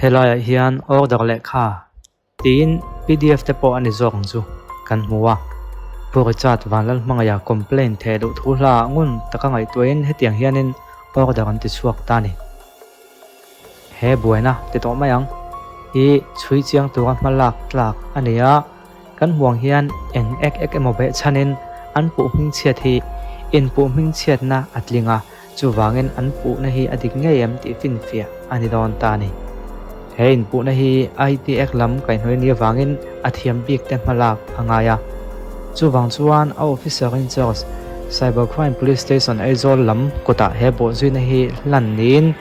Helaiah hian order lehkha tiin pdf te pawh a ni zawk ang chu kan hmu a. Pu Richard Vanlalhmangaiha complaint theh duh thu hla ngun taka ngaihtuahin hetiang hianin order an ti chhuak ta a ni. He buaina ti tawh mai ang hi chhui chiang tura hma lak tlak a ni a, kan hmuang hian eng ek ek emaw beh chhanin an puh hmingchhiat hi inpuh hmingchhiatna a tling a, chuvangin an puhna hi a dik ngei em tih finfiah a ni dawn ta a ni. He inpuhna hi IT Act lam kaihhnawih ni avangin a thiam bik te hma lak a ngai a, chuvang chuan a officer in charge Cyber Crime Police Station Aizawl lam kutah he bawhzuina hi hlan niin,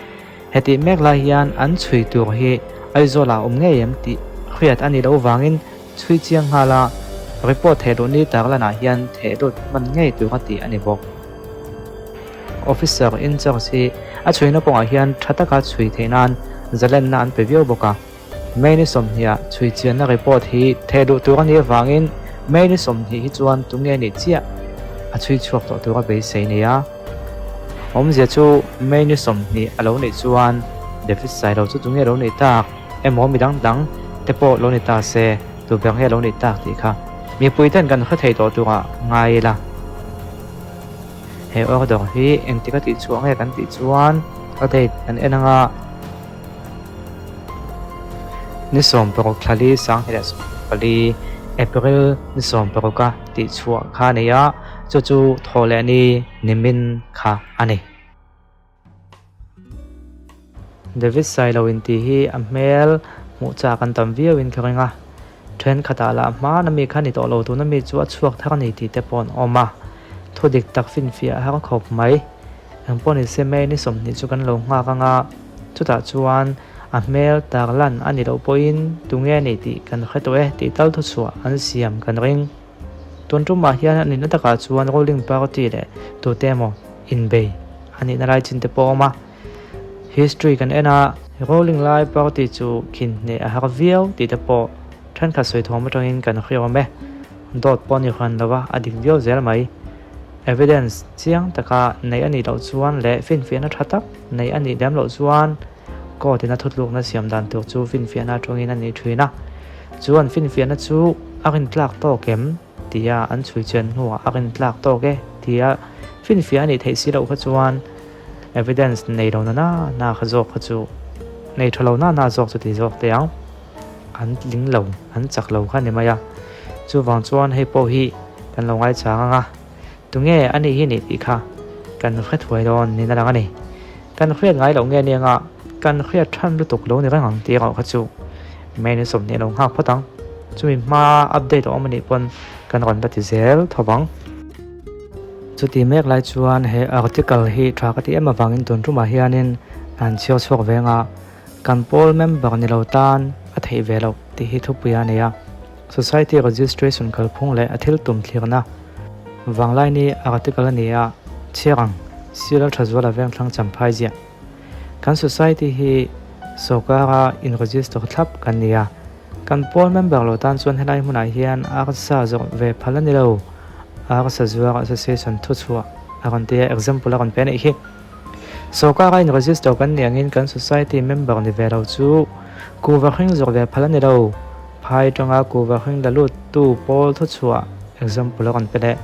Hetih mek lai hian an chhui tur hi Aizawl ah awm ngei em tih hriat a nih loh vangin chhui chiang nghal a, report theh luh ni tarlan ah hian theh lut hman ngei tur a tih a ni bawk. Officer in charge hi a chhuina kawngah hian tha taka chhui theih nan zalenna an pe viau bawk a. May ni sawmhnih ah chhui chianna report hi theh luh tur a nih avangin May ni 20 hi chuan tunge nih chiah a chhui chhuak tawh tur a beisei nei a. Awmzia chu May ni 20 a lo nih chuan David Sailo chu tunge lo nih tak emaw mi dang dang te pawh lo ni ta se tu ber nge lo nih tak tih kha mipui ten kan hre thei tawh turah ngai ila. He order hi engtik a tihchhuah nge kan tih chuan a date kan en anga. Ni 16 thlali 2024 April ni 16 a tihchhuah kha a ni a, chu chu thaw leh ni nimin kha a ni. David Sailo intih hi a hmel hmuh chak an tam viau in ka ring a, thenkhatah lah hmana mi kha ni tawh lo tuna mi chu a chhuak thar a ni tih te pawh an awm a, thudik tak finfiah a har khawp mai. Engpawh ni se May ni 20 chu kan lo nghak anga chutah chuan a hmel tar lan a ni loh pawhin tunge a nih tih kan hre tawh e tih tal thuchhuah an siam kan ring. Tun tumah hian a nihna takah chuan ruling party leh tute emaw inbei a nihna lai chin te pawh a awm a. History kan en a, ruling lai party chu khin hneh a har viau tih te pawh thenkhat sawi thawm atangin kan hre awm e. Dawt pawh a ni hran lo a, a dik viau zel mai. Evidence chiang taka neih a nih loh chuan leh finfiahna tha tak neih a nih lem loh chuan court in a thutlukna siam dan tur chu finfiahna atangin a nih thin a. Chu an finfiahna chu a rintlak tawk em tia an chhui chian hnuah a rintlak tawk e tia finfiah a nih theih si loh kha chuan evidence nei lo na na na kha zawk kha chu nei tha lo na na zawk chu ti zawk teh ang. An tling lo, an chak lo kha ni mai a. Chuvang chuan hei pawh hi kan lo ngaichang ang a, tunge a nih hi nih tih kha kan hre thuai dawn niin a lang a ni. Kan hriat ngai loh nge nia nga kan hriat than lutuk lo ni reng ang tih erawh kha chu May ni 20 a lo nghak phawt ang. Chumi hma update a awm a nih pawn kan rawn la ti zel tho vang. Chuti mek lai chuan he article hi tha ka ti em avangin tun tumah hianin an chhiar chhuak ve ang a. Kan pawl member ni lo tan a theih ve loh tih hi thupui a nei a. Society registration kalphung leh a thil tum thlirna Vanglaini article a ni a, chhiar ang, Sir Thazuala Vengthlang Champhai ziah. Kan society hi sawrkara in register thlap kan ni a. Kan pawl member lo tan chuan helai hmunah hian arsa zawrh ve phal a ni lo. Arsa zuar association thuchhuah a rawn ti a, example a rawn pe a nih hi. Sawrkara in register kan nih angin kan society member ni ve lo chu kuhva hring zawrh ve phal a ni lo. Phai tanga kuhva hring la lut tu pawl thuchhuah example a rawn pe leh.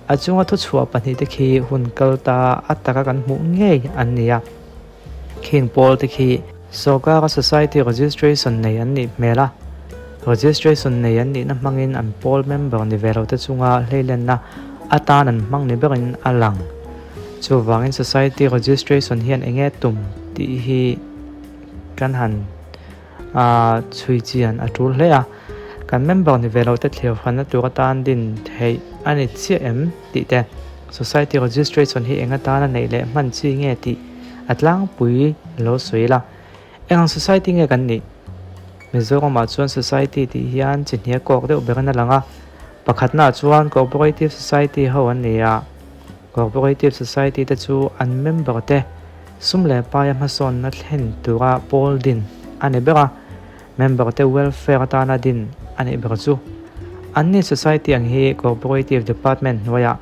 A chunga thuchhuah pahnihte khi hun kal ta a taka kan hmuh ngei an ni a. Khing pawl te khi sawrkara society registration nei an nih hmel a. Registration nei an nihna hmangin an pawl member ni ve lo te chunga hleilenna atan an hmang ni berin a lang. Chuvangin Society Registration hian eng nge tum tih hi kan han chhui chian a tul hle a. Kan member ni ve lo te thlir hranna tur atan din theih a ni chiah em tih te, Society Registration hi eng atana neih leh hman chi nge tih a tlangpui lo sawi la. Eng ang Society nge kan nih? Mizoramah chuan Society tih hian chi hnial kawk deuh berin a lang a. Pakhatnaah chuan Cooperative Society ho an ni a. Cooperative Society te chu an member te sum leh paia hmasawnna thlen tura pawl din a ni ber a, member te welfare atana din a nih ber chu. Anni Society ang hi Cooperative Department hnuaiah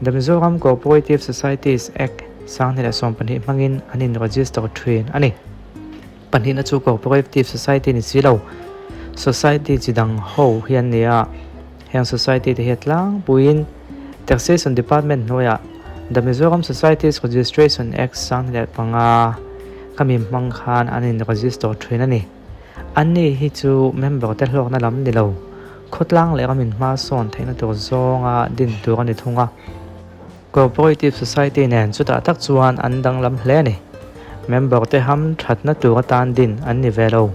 The Mizoram Cooperative Societies Act 2012 hmangin an in register thin a ni. Pahnihna chu Cooperative Society ni si lo, Society chi dang ho hi an ni a. Heng Society te hi a tlangpuiin Taxation Department hnuaiah The Mizoram Societies Registration Act 2005 khami hmang khan an in register thin a ni. Anni hi chu member te hlawkna lam ni lo, khawtlang leh ramin hma sawn theihna tur zawnga din tur a ni thung a. Cooperative Society nen chutah tak chuan an danglam hle a ni. Member te ham thatna tur atan din an ni ve lo.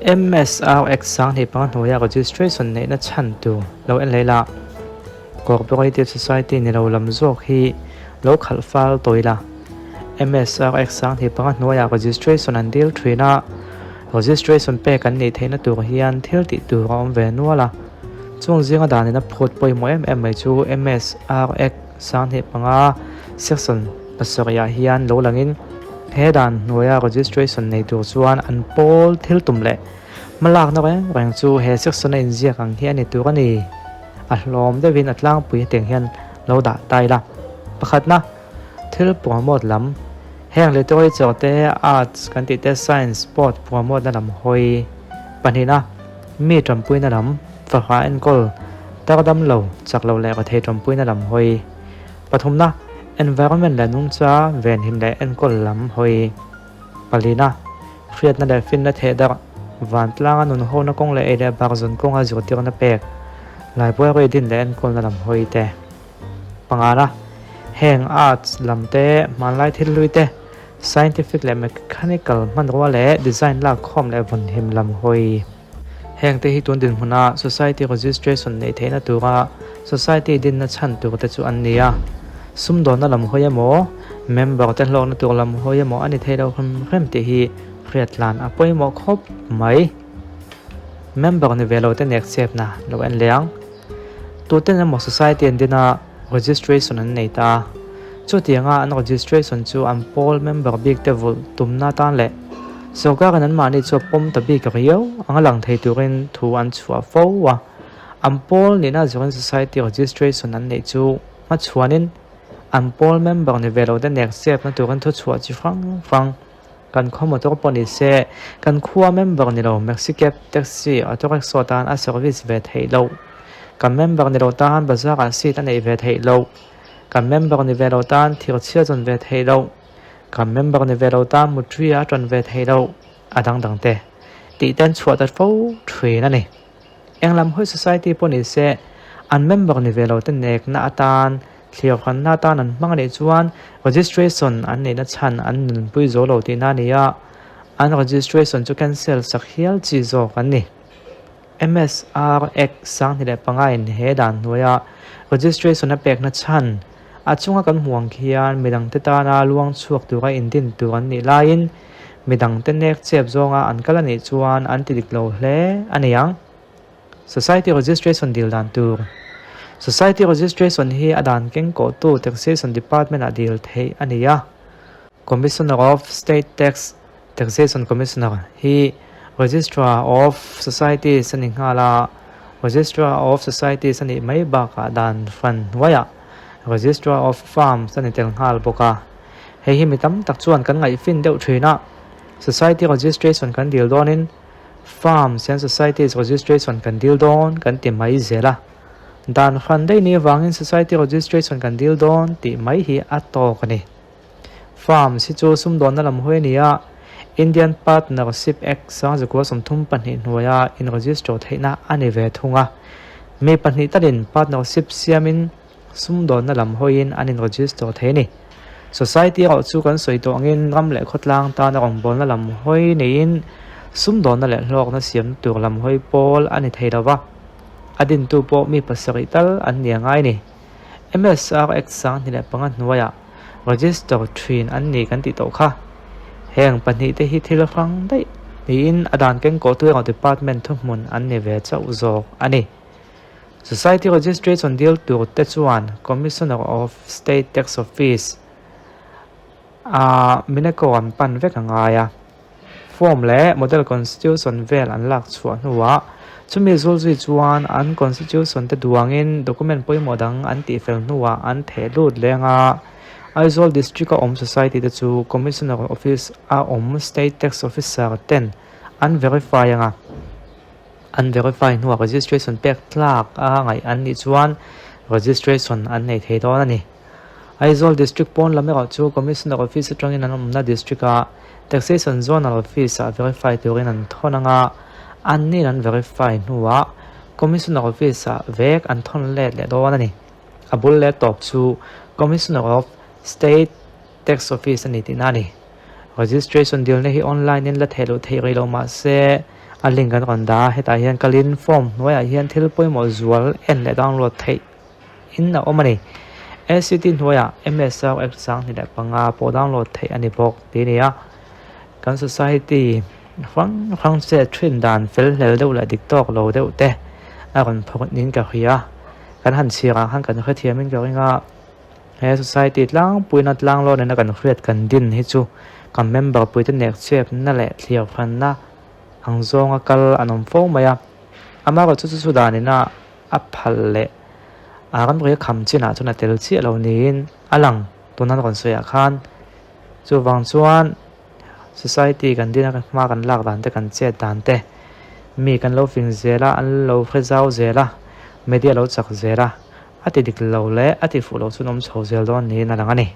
MSRX 2005 hnuaia registration neihna chhan tur lo en leh la. Cooperative Society ni lo lam zawk hi lo khalh fal tawh ila. MSRX 2005 hnuaia registration an dil thin a, registration pek an nih theihna tur hian thil tih tur a awm ve nual a. Chung zinga danin a phut pawimawh em em mai chu MSR Act 2005 Section pasarih ah hian lo langin he dan hnuaia registration nei tur chuan an pawl thil tum leh hmalakna reng reng chu he section a inziak ang hi a ni tur a ni. A hlawm deuhin a tlangpui hetiang hian lo dah ta ila. Pakhatna, thil promote lam, heng literature te, arts kan tih te, science, sport promote na lam hawi. Pahnihna, mi tanpuina lam, fahrah enkawl, tar dam lo, chak lo leh rethei tanpuina lam hawi. Pathumna, environment leh nungcha venhim leh enkawl lam hawi. Palina, hriatna leh finna theh darh, vantlanga nun hona kawng leh ei leh bak zawn kawnga zirtirna pek, library din leh enkawlna lam hawi te. Pangana, heng arts lam te, hmanlai thil hlui te, scientific leh mechanical hmanrua leh design lak khawm leh vawnhim lam hawi. Heng te hi tun dinhmuna society registration neih theihna tura society dinna chhan tur te chu an ni a. Sumdawnna lam hawi emaw, member te hlawkna tur lam hawi emaw a ni thei lo hrem hrem tih hi hriatlan a pawimawh khawp mai. Member ni ve lo te nek chepna lo en leh ang. Tuten emaw society an din a, registration an nei ta a. Chutianga an registration chu an pawl member bik te vulh tumna atan leh sorkarin anmahni chu a pawm ta bik riau anga lang thei turin thu an chhuah fo a. An pawl nihna zirin society registration an neih chu hmachhuanin an pawl member ni ve lo te nek chepna turin thuchhuah chi hrang hrang Kan khaw motor pawh ni se, kan khua member ni lo Maxi cab, taxi, auto rickshaw tan a service ve theih loh. Kan member ni lo tan bazar ah seat a neih ve theih loh. Kan member ni ve lo tan thirchhia zawn ve theih loh. Kan member ni ve lo tan mutri a ṭan ve theih loh. A dang dang te tih ten chhuah ta fo ṭhin a ni. Eng lam hawi society pawh ni se, an member ni ve lo te nekna atan Thliarhanna atan an hmang anih chuan registration an neihna chhan an nunpui zo lo tihna a ni a, an registration chu cancel sak hial chi zawk an ni. MSR Act 2005 in he dan hnuaia registration a pekna chhan a chunga kan hmuh ang khian midangte tana luang chhuak tura indin tur an nih laiin midangte nek chep zawnga an kal anih chuan an ti dik lo hle a ni ang. Society Registration dil dan tur. Society Registration hi a dan kengkawhtu Taxation Department-ah dil theih a ni a. Commissioner of State Tax, Taxation Commissioner, hi Registrar of Societies a ni nghal a, Registrar of Societies a nih mai bakah dan hran hnuaiah Registrar of Firms a ni tel nghal bawk a. Hei hi mi tam tak chuan kan ngaihfin deuh thin a, Society Registration kan dil dawnin, Farms and Societies Registration kan dil dawn kan ti mai zel a, dan hran daih ni avangin Society Registration kan dil dawn tih mai hi a tawk a ni. Farms hi chu sumdawnna lam hawi a ni a, Indian Partnership Act 1932 hnuaia in-register theihna a ni ve thung a, mi pahnih talin partnership siamin Sumdawnna lam hawiin an in-register thei a ni. Society erawh chu kan sawi tawh angin ram leh khawtlang tana rawngbawlna lam hawi neiin sumdawnna leh hlawkna siam tur lam hawi pawl a ni thei lo va, a dintu pawh mi pasarih tal an ni a ngai a ni. MSR Act 2005 hnuaiah register thin an ni kan tih tawh kha. Heng pahnihte hi thil hrang daih niin a dan kengkawhtu erawh department thuhmun an ni ve chauh zawk a ni. Society Registration dil tur te chuan Commissioner of State Tax Office ah Mineko an pan vek a ngai a. Form leh Model Constitution vel an lak chhuah hnuah chumi zul zui chuan an Constitution te duangin document pawimawh dang an tihfel hnuah an theh lut leng a. Aizawl District a awm Society te chu Commissioner Office a awm State Tax Officer ten an verify anga an verify hnuah registration pek tlak a ngaih an nih chuan registration an nei thei dawn a ni. Aizawl District pawn lam erawh chu Commissioner Office atangin an awmna District a Taxation Zonal Office ah verify turin an thawn anga an nin an verify hnuah Commissioner Office ah vek an thawn let leh dawn a ni. A bul leh tawp chu Commissioner of State Tax Office a ni tihna a ni. Registration dilna hi online in la theih loh theih rih lo mah se a link an rawn dah a, hetah hian kalin form hnuaiah hian thil pawimawh zual en leh download theih in a awm a ni. ACT hnuaiah MSR Act 2005 pawh download theih a ni bawk tih a ni a. Kan society hrang hrang chet thin dan fel hlel deuh leh dik tawk lo deuh te a rawn phawrh niin ka hria. Kan han chhiar ang khan kan hrethiamin ka ring a, he society tlangpuina tlang lawn ina kan hriat kan din hi chu kan member puite nek chhiatna leh thliar hranna ang zawnga kal an awm fo mai a. Amaherawhchu chu chu danina a phal leh a ramri kham chinah chuan a tel chiah lo niin a lang tuna rawn sawiah khan. Chuvang chuan society kan din a hma kan lak dan te kan chet dan te mi kan lo fing zel a an lo hre zau zel a media lo chak zel a a ti dik lo leh a ti fuh lo chu an awm chho zel dawn niin a lang a ni.